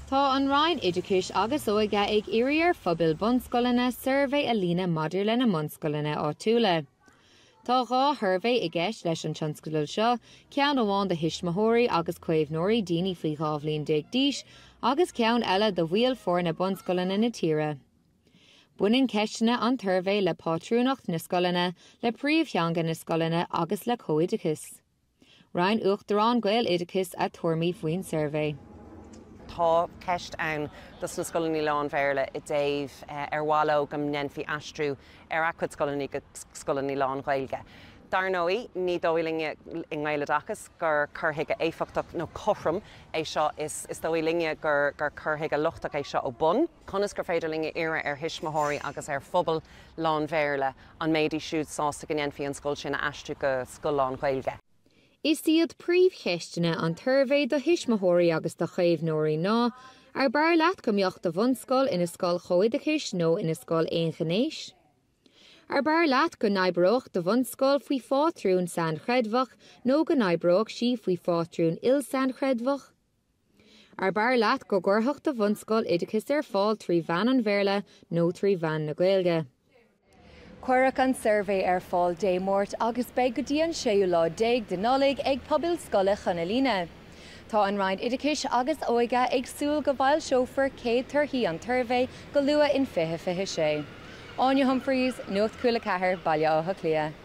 Tá an Roinn Oideachais agus Óige ag iarraidh ar phobail bunscoileanna suirbhé a líonadh maidir lena mbunscoileanna áitiúla. Tá 2 shuirbhé i gceist leis an tionscadal seo, ceann amháin do thuismitheoirí agus caomhnóirí daoine faoi 12 bhliain d'aois agus ceann eile do bhaill foirne bunscoileanna na tíre. Baineann ceisteanna an tsuirbhé le pátrúnacht na scoileanna, le príomhtheanga na scoileanna agus le comhoideachas. Roinn Uachtarán Gaeloideachais a tuairimí faoin suirbhé. Tá ceist ann dos na scoileanna lán-Bhéarla i dtaobh ar mhaith leo go ndéanfaí aistriú ar a gcuid scoileanna go scoileanna lán-Ghaeilge. Dar ndóigh, ní dóigh linne i nGaeloideachas gur cur chuige éifeachtach nó cothrom é seo. Is dóigh linne gur cur chuige lochtach é seo ó bun. Conas gur féidir linne iarraidh ar thuismitheoirí agus ar phobal lán-Bhéarla an mbeidís siúd sásta go ndéanfaí an scoil sin a aistriú go scoil lán-Ghaeilge? Is iad príomhcheisteanna an tsuirbhé do thuismitheoirí agus do chaomhnóirí ná, Ar b'fhearr leat go mbeadh do bhunscoil ina scoil chomhoideachais nó ina scoil aonghnéis? Ar b'fhearr leat go n-oibreodh do bhunscoil faoi phátrún sainchreidmheach nó go n-oibreodh sí faoi phátrún ilsainchreidmheach? Ar b'fhearr leat go gcuirfeadh do bhunscoil oideachas ar fáil trí mheán an Bhéarla nó trí mheán na Gaeilge? Cuireadh an suirbhé ar fáil Dé Máirt agus beidh go dtí an séú lá déag de Nollaig ag pobail scoile chun a líonadh. Tá an Roinn Oideachais agus Óige ag súil go bhfoilseofar céad torthaí an tsuirbhé go luath in 2026. Áine Humphreys, Nuacht Cúla 4, Baile Átha Cliath.